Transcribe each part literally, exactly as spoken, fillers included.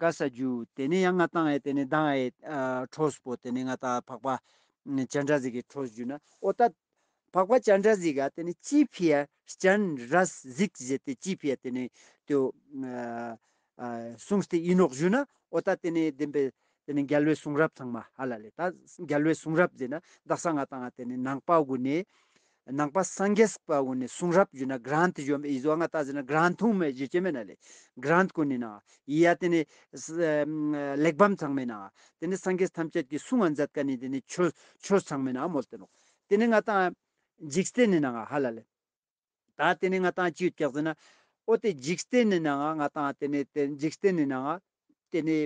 ག་ས་ཇུ་ཏེ་ནེ་ཡང་ང་ཏང་ཨེ་ཏེ་ནེ་མདང་ཨེ་ཨ་ཁྲོས་པོ་ཏེ་ནེ་ང་ཏང་འཕགས་པ་སྤྱན་རས་གཟིགས་ཀྱི་ཁྲོས་ཇུ་ན་འོ་ད་འཕགས་པ་སྤྱན་རས་གཟིགས་ག་ཏེ་ནེ་ཅི་ཕི་ཡ་སྤྱན་རས་གཟིགས་ཟེར་ཏེ་ཅི་ཕི་ཡ་ཏེ་ནེ་ཏེའོ་ཨ་ཨ་གསུངས་ཏེ་ཨིན་ནོག་ཞུ་ན་འོ་ད་ཏེ་ནེ་བདེན་པའི་ཏེ་ནེ་རྒྱལ་བའི་གསུང་རབ་ཚང་མ་ཧ་ལ་ལེ། ད་རྒྱལ་བའི་གསུང་རབ་ཟེར་ན་དག་ས་ང་ཏང་ཏེ་ནེ་ནང་པ་གུན་ནེ་ནང་པ་སངས་རྒྱས་པ་གུན་ནེ་གསུང་རབ་ཞུ་ན་གྲནྟ་ཞུ་ཨིན་ཟོ་ང་ཏང་ཟེར་ན་གྲནྟ་ཐུང་མེད་ཞུ་ཅེས་མེད་ན་ལེ། གྲནྟ་གུན་ནི་ནང་ཡ་ཏེ་ནེ་ཨ་གླེགས་བམ་ཚང་མའི་ནང་ཏེ་ནེ་སངས་རྒྱས་ཐམས་ཅད་ཀྱི་གསུང་ང་མཛད་ཁན་ནི་ཏེ་ནེ་ཆོས་ཆོས་ཚང་མའི་ནང་མོལ་ཏེ་ནོག། ཏེ་ནེ་ང་ཏང་འཇིག་རྟེན་ནི་ནང་ཧ་ལ་ལེ། ད་ཏེ་ནེ་ང་ཏང་ཅི་ཡོད་ཀྱག་ཟེར་ན། འོ་ཏེ་འཇིག་རྟེན་ནི་ནང་ང་ང་ཏང་ཏེ་ནེ་ཏེ་འཇིག་རྟེན་ནི་ནང་ང་ཏེ་ནེ་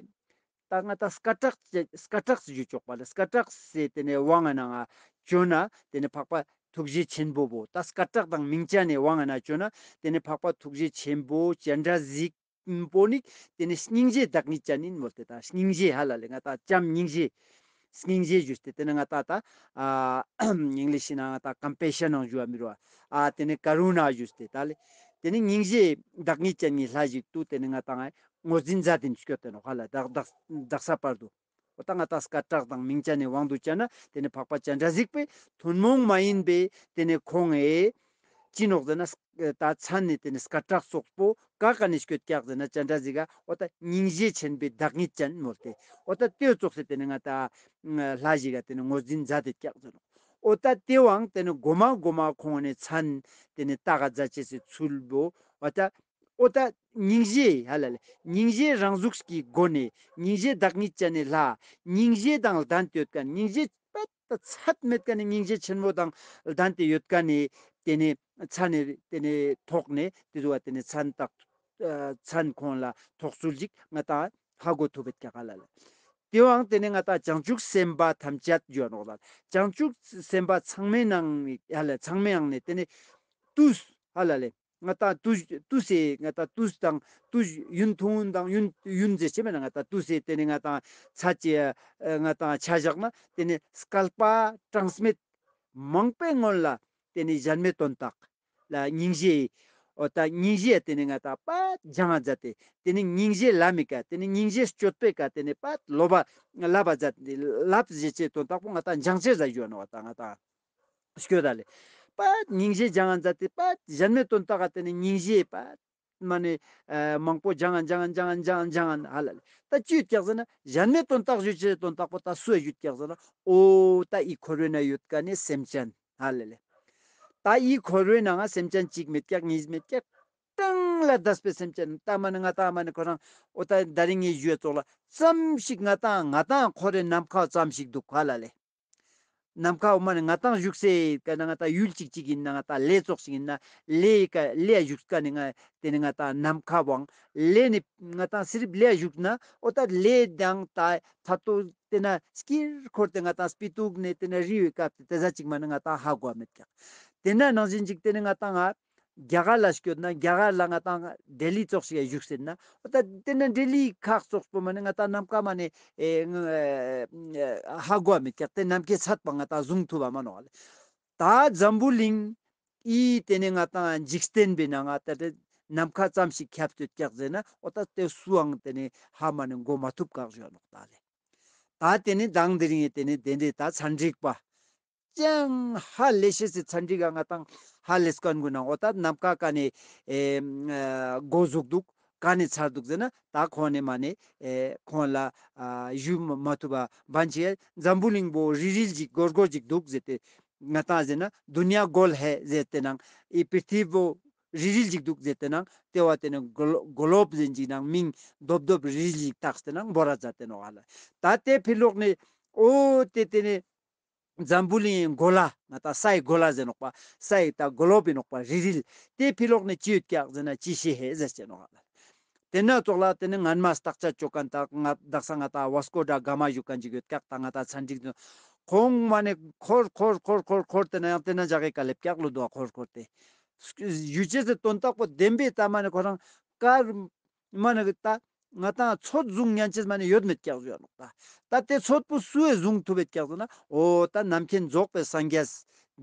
ད་ང་ཏང་སྐད་གྲགས་ཅན་སྐད་གྲགས་ཞུ་ཆོག་པ་ལེ། སྐད་གྲགས་སི་ཏེ་ནེ་དབང་ང་ནང་ང་ཅོ་ན་ཏེ་ནེ་འཕགས་པ་ཐུགས་རྗེ་ཆེན་པོ་བོ་ད་སྐད་གྲགས་དང་མིང་ཅན་ནི་དབང་ང་ནང་ཅོ་ན་ཏེ་ནེ་འཕགས་པ་ཐུགས་རྗེ་ཆེན་པོ་སྤྱན་རས་གཟིགས་པོ་ནི་ཏེ་ནེ་སྙིང་རྗེ་བདག་ཉིད་ཅན་ཨིན་མོལ་ཏེ་ད་སྙིང་རྗེ་ཧ་ལ་ལེ་ང་ཏང་བྱམས་སྙིང་རྗེ། སྙིང་རྗེ་ཞུས་ཏེ་ཏེ་ནེ་ང་ཏང་ད་ཨ་ཨིང་ལིཤ་ནང་ང་ཏང་ཀམ་པེ་ཤན་ནང་ཞུ་བ་མི་རུ་ཨ་ཏེ་ནེ་ཀ་རུ་ན་ཞུས་ཏེ་ད་ལེ། ཏེ་ནེ་སྙིང་རྗེ་བདག་ཉིད་ཅན་ནི་ལྷ་ཞིག་ཏུ་ཏེ་ནེ་ང་ཏང་ངོས་འཛིན་མཛད་དེ་སྐྱོད་དེ་ནོག་ཧ་ལ་དག་དག་དག་ས་བར་དུ། འོ་ད་ང་ཏང་སྐད་གྲགས་དང་མིང་ཅན་ནི་དབང་དུ་བྱས་ན་ཏེ་ནེ་འཕགས་པ་སྤྱན་རས་གཟིགས་པོའི་ཐུན་མོང་མ་ཡིན་པའི་ཏེ་ནེ་ཁོང་ངི་ཅི་ནོག་ཟེར་ན་ད་མཚན་ནི་ཏེ་ནེ་སྐད་གྲགས་སོགས་པོ་ག་ག་ནེ་སྐྱོད་ཀྱག་ཟེར་ན་སྤྱན་རས་གཟིགས་ག་འོ་ད་སྙིང་རྗེ་ཆེན་པོའི་བདག་ཉིད་ཅན་མོལ་ཏེ་འོ་ད་ཏེ་ཙོགས་སེ་ཏེ་ནེ་ང་ཏང་ལྷ་ཞིག་ག་ཏེ་ནེ་ངོས་འཛིན་མཛད་དེ་ཀྱག་ཟེར་ནོག། འོ་ད་ཏེ་བོའང་ཏེ་ནེ་གོ་མ་གོ་མ་ཁོང་ནེ་མཚན་ཏེ་ནེ་ཏགས་ག་མཛད་ཅེས་སི་ཚུལ་བོ་འོ་ད་འོ་ད་སྙིང་རྗེ་ཧ་ལ་ལེ། སྙིང་རྗེ་རང་གཟུགས་ཀྱི་སྒོ་ནས་སྙིང་རྗེ་བདག་ཉིད་ཅན་ནི་ལྷ། སྙིང་རྗེ་དང་ལྡན་ཏེ་ཡོད་ཁན། སྙིང་རྗེ་པད་ཚད་མེད་ཁན་ནི་སྙིང་རྗེ་ཆེན་མོ་དང་ལྡན་ཏེ་ཡོད་ཁན་ནི་ཏེ་ནེ་མཚན་ནི་ཏེ་ནེ་ཐོག་ནེ་ཏེ་ཟུག་པ་ཏེ་ནེ་མཚན་བཏགས་ཨ་མཚན་ཁོང་ལ་ཐོགས་ཚུལ་ཅིག་ང་ཏང་ཧ་གོ་ཐུབ་བད་ཀྱག་ཧ་ལ་ལེ། ཏེ་བོའང་ཏེ་ནེ་ང་ཏང་བྱང་ཆུབ་སེམས་དཔའ་ཐམས་ཅད་ཞུ་བ་ནོག་ལ། བྱང་ཆུབ་སེམས་དཔའ་ཚང་མའི་ནང་ཧ་ལ་ཚང་མའི་ནང་ནེ་ཏེ་ནེ་ཏུས་ཧ་ལ་ལེ། ང་ཏང་ཏུས་ཏུས་སེ་ང་ཏང་ཏུས་དང་ཏུས་ཡུན་ཐུང་དང་ཡུན་ཡུན་ཟེར་ཅེས་མེད་ན་ང་ཏང་ཏུས་སེ་ཏེ་ནེ་ང་ཏང་ཚ་ཅེ་ང་ཏང་ཆ་བཞག་ན་ཏེ་ནེ་བསྐལ་པ་གྲངས་མེད་མང་པོའི་སྔོན་ལ་ཏེ་ནེ་གཞན་མའི་དོན་དག་ལ་སྙིང་རྗེ་འོ་ད་སྙིང་རྗེ་ཏེ་ནེ་ང་ཏང་པད་སྦྱང་ང་མཛད་དེ་ཏེ་ནེ་སྙིང་རྗེ་ལམ་མི་ཀ་ཏེ་ནེ་སྙིང་རྗེ་སྤྱོད་པའི་ཀ་ཏེ་ནེ་པད་ལོབ་པ་ལབ་པ་མཛད་དེ་ལབ་ཟེར་ཅེས་དོན་དག་པོ་ང་ཏང་སྦྱང་ཅེས་ཟ་ཞུ་བ་ནོག་ད་ང་ཏང་། སྐྱོད་ད་ལེ། པད་སྙིང་རྗེ་སྦྱང་ང་མཛད་དེ་པད་གཞན་མའི་དོན་དག་ག་ཏེ་ནེ་སྙིང་རྗེ་པད་མ་ནེ་ཨ་མང་པོ་སྦྱང་ང་སྦྱང་ང་སྦྱང་ང་སྦྱང་ང་སྦྱང་ང་ཧ་ལ་ལེ། ད་ཅི་ཡོད་ཀྱག་ཟེར་ན་གཞན་མའི་དོན་དག་ཞུ་ཅེས་དོན་དག་པོ་ད་སུ་ཡ་ཞུ་ཀྱག་ཟེར་ན་འོ་ད་འི་འཁོར་བའི་ནང་ཡོད་ཁན་ནི་སེམས་ཅན་ཧ་ལ་ལེ། ད་འི་འཁོར་བའི་ནང་ང་སེམས་ཅན་གཅིག་མེད་ཀྱག་གཉིས་མེད་ཀྱག་གྲངས་ལས་འདས་པའི་སེམས་ཅན་ད་མ་ནེ་ང་ཏང་མ་ནེ་ཁོ་རང་འོ་ད་ད་རིང་ངའི་ཞུ་ཡ་ཙོགས་ལ་ཙམ་ཞིག་ང་ཏང་ང་ཏང་འཁོར་བའི་ནམ་མཁའ་ཙམ་ཞིག་འདུག་ཧ་ལ་ལེ། ནམ་མཁའ་འོ་མ་ནེ་ང་ཏང་བཞུགས་སའི་ཀ་ན་ང་ཏང་ཡུལ་གཅིག་གཅིག་ཨིན་ན་ང་ཏང་གླེ་ཙོགས་ཤིག་ཨིན་ན་གླེ་ཀ་གླེ་བཞུགས་ཀ་ནེ་ང་ཏེ་ནེ་ང་ཏང་ནམ་མཁའ་བོའང་གླེ་ནེ་ང་ཏང་སི་རིབ་གླེ་བཞུགས་ན་འོ་ད་གླེ་དང་ད་ཐ་ཏོ་ཏེ་ན་སྐྱིར་འཁོར་ཏེ་ང་ཏང་སྤི་ཏུག་ནེ་ཏེ་ན་རི་བོའི་སྐབས་ཏེ་ཟ་ཅིག་མ་ནེ་ང་ཏང་ཧ་གོ་མེད་ཀྱག། ཏེ་ན་ནང་བཞིན་ཅིག་ཏེ་ནེ་ང་ཏང་ང་རྒྱ་གར་ལ་སྐྱོད་ན་རྒྱ་གར་ལ་ང་ཏང་ལྡི་ལི་ཙོགས་ཤིག་བཞུགས་ཟེར་ན་འོ་ད་ཏེ་ན་ལྡི་ལི་ཁག་ཙོགས་པོ་མ་ནེ་ང་ཏང་ནམ་མཁའ་མ་ནེ་ཨེ་ཧ་གོ་མེད་ཀྱག། ཏེ་ནམ་མཁའི་ཚད་པ་ང་ཏང་བཟུང་ཐུབ་པ་མ་ནོག་ལེ། ད་འཛམ་བུ་གླིང་འི་ཏེ་ནེ་ང་ཏང་འཇིག་རྟེན་པའི་ནང་ང་ད་ཏེ་ནམ་མཁའ་ཙམ་ཞིག་ཁྱབ་སྟེ་ཀྱག་ཟེར་ན་འོ་ད་ཏེ་སུའང་ཏེ་ནེ་ཧ་མ་ནེ་གོ་མ་ཐུབ་ཀྱག་ཞུ་ནོག་ད་ལེ། ད་ཏེ་ནེ་མདང་དེ་རིང་ཏེ་ནེ་དེ་འདྲའི་ད་ཚན་རིག་པ་ཅང་ཧ་ལས་ཤེས་སི་ཚན་རིག་ག་ང་ཏང་ཧ་ལས་ཁན་གུན་ནང་འོ་ད་ནམ་མཁའ་ཀ་ནེ་ཨེ་འགོ་ཟུག་འདུག་ཀ་ནེ་ཚར་འདུག་ཟེར་ན་ད་ཁོང་ནེ་མ་ནེ་ཨེ་ཁོང་ལ་ཨ་ཞུ་མ་ཐུབ་པ་བན་ཆེ་འཛམ་བུ་གླིང་པོ་རིལ་རིལ་ཅིག་གོར་གོར་ཅིག་འདུག་ཟེར་ཏེ་ང་ཏང་ཟེར་ན་དུ་ནྱ་གོལ་ཧེ་ཟེར་ཏེ་ནང་འི་པིར་ཐི་བི་བོ་རིལ་རིལ་ཅིག་འདུག་ཟེར་ཏེ་ནང་ཏེ་བ་ཏེ་ནེ་གོ་ལོབ་ཟེར་ཅིག་ནང་མིང་རྡོབ་རྡོབ་རིལ་རིལ་ཅིག་བཏགས་ཏེ་ནང་བོ་ར་མཛད་དེ་ནོག་ཧ་ལ། ད་ཏེ་ཕི་ལོག་ནེ་འོ་ཏེ་ཏེ་ནེ་འཛམ་བུ་གླིང་གོ་ལ་ང་ཏང་སའི་གོ་ལ་ཟེར་ནོག་པ། སའི་ད་གོ་ལོབ་ཨིན་ནོག་པ་རིལ་རིལ། ཏེ་ཕི་ལོག་ནེ་ཅི་ཡོད་ཀྱག་ཟེར་ན་ཅི་ཤེས་ཧེ་ཟེར་ཅེ་ནོག་ལ། ཏེ་ན་ཙོགས་ལ་ཏེ་ནེ་སྔན་མ་བརྟག་དཔྱད་ཅོ་ཁན་ད་ང་དག་ས་ང་ཏང་ཝཱ་སྐོ་ཌ་གྷ་མ་ཞུ་ཁན་ཅིག་ཡོད་ཀྱག། ད་ང་ཏང་ཚན་རིག་དུ་ཁོང་མ་ནེ་འཁོར་འཁོར་འཁོར་འཁོར་འཁོར་ཏེ་ན་ཡང་ཏེ་ན་ཇག་གི་ཀ་ལེབ་ཀྱག་ལོ་དུ་འཁོར་འཁོར་ཏེ་ཞུ་ཅེས་སི་དོན་དག་པོ་བདེན་པའི་ད་མ་ནེ་ཁོ་རང་ཀར་མ་ནེ་ད་ང་ཏང་ཚོད་བཟུང་ཉན་ཅེས་མ་ནེ་ཡོད་མེད་ཀྱག་ཞུ་ཡ་ནོག་ད། ད་ཏེ་ཚོད་པོ་སུའི་བཟུང་ཐུབ་བད་ཀྱག་ཟེར་ན་འོ་ད་རྣམ་མཁྱེན་རྫོགས་པའི་སངས་རྒྱས་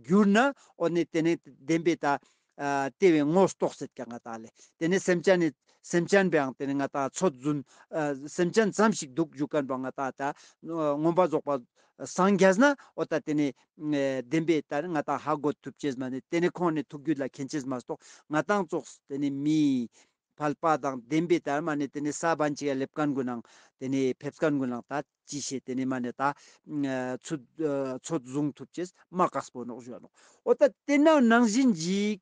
གྱུར་ན་འོ་ནེ་ཏེ་ནེ་བདེན་པའི་ད་ ཨ་དེ་བའི་ངོ་རྟོགས་སེད་ཀྱང་ང་ཏང་ལེ། དེ་ནས་སེམས་ཅན་ནི་སེམས་ཅན་པའང་དེ་ནས་ང་ཏང་ཚོད་རྫུན་ཨ་སེམས་ཅན་ཙམ་ཞིག་འདུག་ཞུ་མཁན་པོ་ང་ཏང་ད་མངོན་པ་རྫོགས་པ་སངས་རྒྱས་ན་འོ་ད་དེ་ནས་ཨ་བདེན་པའི་ལྟར་ང་ཏང་ཧ་གོ་ཐུབ་ཅེས་མ་ནི་དེ་ནས་ཁོང་ནི་ཐུགས་རྒྱུད་ལ་མཁྱེན་ཅེས་མ་གཏོགས་ང་ཏང་ཙོགས་དེ་ནས་མི་ཕལ་པ་དང་བདེན་པའི་ལྟར་མ་ནི་དེ་ནས་ས་བན་ཅིག་ཡ་སླེབས་མཁན་གུན་ནང་དེ་ནས་ཕེབས་མཁན་གུན་ནང་ད་ཅི་ཤེས་དེ་ནས་མ་ནི་ད་ཨ་ཚོད་ཨ་ཚོད་བཟུང་ཐུབ་ཅེས་མ་དཀགས་པོ་ནོག་ཞུ་ནོག། འོ་ད་དེ་ནང་ནང་བཞིན་ཅིག་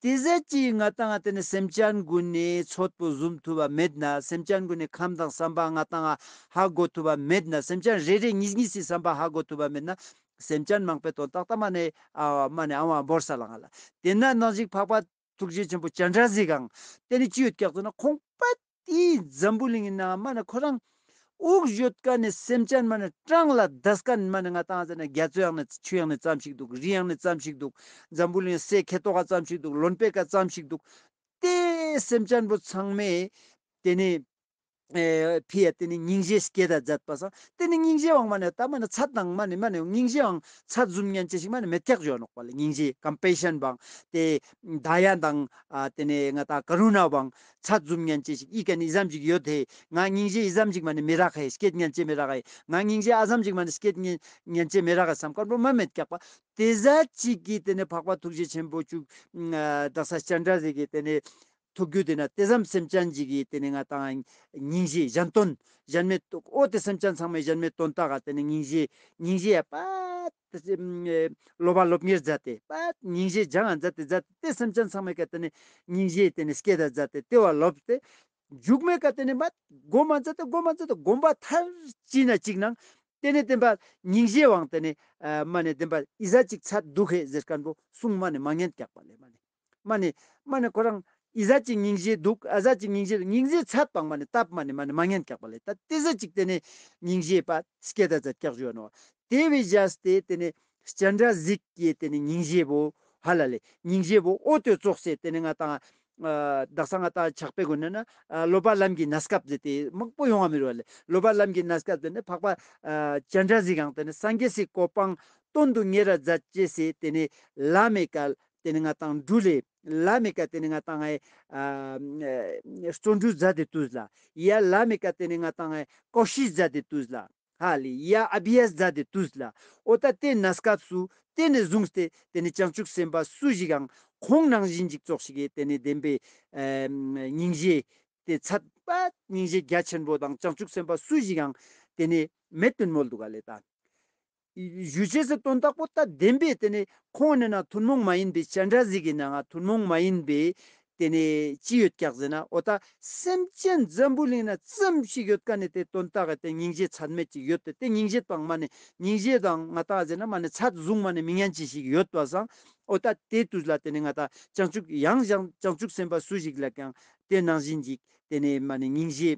དེ་ཟ་ཅིག་ང་ཏང་ང་དེ་ནས་སེམས་ཅན་གུན་ནི་ཚོད་པོ་བཟུང་ཐུབ་པ་མེད་ན། སེམས་ཅན་གུན་ནི་ཁམས་དང་བསམ་པ་ང་ཏང་ང་ཧ་གོ་ཐུབ་པ་མེད་ན། སེམས་ཅན་རེ་རེ་གཉིས་གཉིས་སི་བསམ་པ་ཧ་གོ་ཐུབ་པ་མེད་ན། སེམས་ཅན་མང་པོའི་དོན་དག་ད་མ་ནི་ཨ་མ་ནི་ཨ་བ་བོར་ས་ལ་ང་ལ། དེ་ན་ནང་བཞིན་འཕགས་པ་ཐུགས་རྗེ་ཆེན་པོ་སྤྱན་རས་གཟིགས་གང་དེ་ནི་ཅི་ཡོད་ཀྱག་ཟེར་ན་ཁོང་པ་དེའི་འཛམ་བུ་གླིང་ནང་མ་ནི་ཁོ་རང་འུག་ཡོད་ཀ་ནི་སེམས་ཅན་མ་ནི་གྲངས་ལ་འདས་ཀ་ནི་མ་ནི་ང་ཏང་ཟེར་ན་རྒྱ་མཚོ་ཡང་ནི་ཆུ་ཡང་ནི་ཙམ་ཞིག་འདུག། རི་ཡང་ནི་ཙམ་ཞིག་འདུག། འཛམ་བུ་གླིང་སའི་ཁེ་ཏོག་ག་ཙམ་ཞིག་འདུག། ལོན་པེ་ཀ་ཙམ་ཞིག་འདུག། དེ་སེམས་ཅན་པོ་ཚང་མས་དེ་ནི་ཨེ་ཕི་ཡ་དེ་ནི་སྙིང་རྗེ་སྐྱེད་ད་མཛད་པ་སང་དེ་ནི་སྙིང་རྗེ་བའང་མ་ནི་ད་མ་ནི་ཚད་དང་མ་ནི་མ་ནི་སྙིང་རྗེ་བའང་ཚད་བཟུང་ཉན་ཅེས་ཤིག་མ་ནི་མེད་ཀྱག་ཞུ་ནོག་པ་ལེ། སྙིང་རྗེ་ཀམ་པེ་ཤན་བའང་དེ་དཱ་ཡ་དང་ཨ་དེ་ནི་ང་ཏང་ཀ་རུ་ན་བའང་ཚད་བཟུང་ཉན་ཅེས་ཤིག་ཨི་ཀ་ནི་ཨི་ཙམ་ཞིག་ཡོད་དེ། ང་སྙིང་རྗེ་ཨི་ཙམ་ཞིག་མ་ནི་མི་རག་ཧེ། སྐྱེད་ཉན་ཅེས་མི་རག་ཧེ། ང་སྙིང་རྗེ་ཨ་ཙམ་ཞིག་མ་ནི་སྐྱེད་ཉན་ཉན་ཅེས་མི་རག་ཧེ་བསམ་མཁན་པོ་མ་མེད་ཀྱག་པ། དེ་ཟ་ཅིག་གི་དེ་ནི་འཕགས་པ་ཐུགས་རྗེ་ཆེན་པོ་ཅུག་ཨ་དག་ས་སྤྱན་རས་གཟིགས་ཀྱི་དེ་ནི་ཐུགས་རྒྱུད་དེ་ན་དེ་ཙམ་སེམས་ཅན་ཅིག་གི་དེ་ནི་ང་ཏང་སྙིང་རྗེ་གཞན་དོན་གཞན་མའི་འོ་དེ་སེམས་ཅན་ཚང་མའི་གཞན་མའི་དོན་དག་ག་དེ་ནི་སྙིང་རྗེ་སྙིང་རྗེ་ཡ་པ་དེ་ཨེ་ལོ་པ་ལོབ་གཉེར་མཛད་དེ་པ་སྙིང་རྗེ་སྦྱང་ང་མཛད་དེ་མཛད་དེ་སེམས་ཅན་ཚང་མའི་ཀ་དེ་ནི་སྙིང་རྗེ་དེ་ནི་སྐྱེད་ད་མཛད་དེ་དེ་བ་ལོབ་སྟེ་མཇུག་མའི་ཀ་དེ་ནི་མ་གོ་མ་མཛད་དེ་གོ་མ་མཛད་དེ་གོམ་པ་མཐར་ཅི་ན་ཅིག་ནང་དེ་ནི་བདེན་པ་སྙིང་རྗེ་བའང་དེ་ནི་ཨ་མ་ནི་བདེན་པ་ཨི་ཟ་ཅིག་ཚད་འདུག་ཧེ་ཟེར་མཁན་པོ་གསུང་མ་ནི་མ་ཉན་ཀྱག་པ་ལེ། མ་ནི་མ་ནི་མ་ནི་ཁོ་རང་ཨི་ཟ་ཅིག་སྙིང་རྗེ་འདུག། ཨ་ཟ་ཅིག་སྙིང་རྗེ་འདུག། སྙིང་རྗེ་ཚད་པའང་མ་ནི་སྟབས་མ་ནི་མ་ནི་མ་ཉན་ཀྱག་པ་ལེ། ད་དེ་ཟ་ཅིག་དེ་ནི་སྙིང་རྗེ་པ་སྐྱེད་ད་མཛད་ཀྱག་ཞུ་ནོག། དེ་བས་བཞག་སྟེ་དེ་ནི་སྤྱན་རས་གཟིགས་ཀྱི་དེ་ནི་སྙིང་རྗེ་བོ་ཧ་ལ་ལེ། སྙིང་རྗེ་བོ་འོ་དེ་ཙོགས་སེ་དེ་ནི་ང་ཏང་ཨ་དག་ས་ང་ཏང་ཕྱག་དཔེ་གུན་ན་ཨ་སློབ་པ་ལམ་གྱི་གནས་སྐབས་ཟེར་ཏེ་མང་པོ་ཡོང་བ་མི་རུ་བ་ལེ། སློབ་པ་ལམ་གྱི་གནས་སྐབས་ཟེར་ནི་འཕགས་པ་ཨ་སྤྱན་རས་གཟིགས་གང་དེ་ནི་སངས་རྒྱས་སི་གོ་འཕང་དོན་དུ་གཉེར་ར་མཛད་ཅེས་སི་དེ་ནི་ལམ་མེ་ཀ་དེ་ནི་ང་ཏང་འགྲུལ་ལེ། ལམ་མེ་ཀ་དེ་ནི་ང་ཏང་ཨ་བརྩོན་འགྲུས་མཛད་དེ་དུས་ལ། ཡ་ལམ་མེ་ཀ་དེ་ནི་ང་ཏང་ཨ་ཀོ་ཤིཤ་མཛད་དེ་དུས་ལ། ཧ་ལེ་ཡ་ཨ་བྷི་ཡས་མཛད་དེ་དུས་ལ། འོ་ད་དེ་གནས་སྐབས་སུ་དེ་ནས་བཟུང་སྟེ་དེ་ནི་བྱང་ཆུབ་སེམས་དཔའ་སུ་ཞིག་གང་ཁོང་ནང་བཞིན་ཅིག་ཙོགས་ཤིག་གི་དེ་ནི་བདེན་པའི་ཨ་སྙིང་རྗེ་དེ་ཚད་པ་སྙིང་རྗེ་རྒྱ་ཆེན་པོ་དང་བྱང་ཆུབ་སེམས་དཔའ་སུ་ཞིག་གང་དེ་ནི་མེད་དུ་མོལ་འདུག་ག་ལེ། ད་ཞུ་ཅེས་སི་དོན་དག་པོ་ད་བདེན་པའི་དེ་ནི་ཁོང་ནི་ན་ཐུན་མོང་མ་ཡིན་པའི་སྤྱན་རས་གཟིགས་ཀྱི་ནང་ང་ཐུན་མོང་མ་ཡིན་པའི་དེ་ནི་ཅི་ཡོད་ཀྱག་ཟེར་ན། འོ་ད་སེམས་ཅན་འཛམ་བུ་གླིང་ན་ཙམ་ཞིག་ཡོད་ཀ་ནི་དེ་དོན་དག་གི་དེ་སྙིང་རྗེ་ཚད་མེད་ཅིག་ཡོད་དེ། དེ་སྙིང་རྗེ་དང་མ་ནི་སྙིང་རྗེ་དང་ང་ཏང་ཟེར་ན་མ་ནི་ཚད་བཟུང་མ་ནི་མི་ཉན་ཅི་ཞིག་ཡོད་པ་སང་། འོ་ད་དེ་དུས་ལ་དེ་ནི་ང་ཏང་བྱང་ཆུབ་ཡང་ཡང་བྱང་ཆུབ་སེམས་དཔའ་སུ་ཞིག་ལ་ཀྱང་དེ་ནང་བཞིན་ཅིག་དེ་ནི་མ་ནི་སྙིང་རྗེ་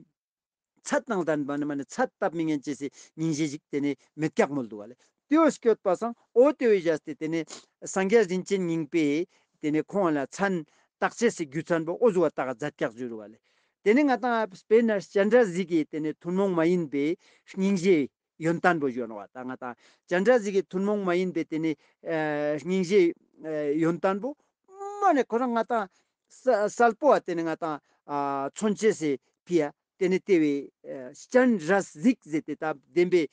ཚད་དང་ལྡན་པ་ནི་མ་ནི་ཚད་ལྟ་མི་ཉན་ཅེས་སི་སྙིང་རྗེ་ཞིག་དེ་ནི་མེད་ཀྱག་མོལ་འདུག་ག་ལེ། དེ་བོ་སྐྱོད་པ་སང་འོ་དེ་བས་བཞག་སྟེ་དེ་ནི་སངས་རྒྱས་རིན་ཆེན་སྙིང་པོས་དེ་ནི་ཁོང་ལ་མཚན་བཏགས་ཅེས་སི་རྒྱུ་མཚན་པོ་འོ་ཟུག་བཏགས་མཛད་ཀྱག་ཞུ་རུ་བ་ལེ། དེ་ནི་ང་ཏང་དཔེར་ན་སྤྱན་རས་གཟིགས་ཀྱི་དེ་ནི་ཐུན་མོང་མ་ཡིན་པའི་སྙིང་རྗེ་ཡོན་ཏན་པོ་ཞུ་ནོག་པ། ད་ང་ཏང་སྤྱན་རས་གཟིགས་ཀྱི་ཐུན་མོང་མ་ཡིན་པའི་དེ་ནི་ཨ་སྙིང་རྗེ་ཨ་ཡོན་ཏན་པོ་མ་ནི་ཁོ་རང་ང་ཏང་ས་གསལ་པོ་བ་དེ་ནི་ང་ཏང་ཨ་མཚོན་ཅེས་སི་ཕི་ཡ་དེ་ནི་དེ་བས་ཨ་སྤྱན་རས་གཟིགས་ཟེར་ཏེ་ད་བདེན་པའི་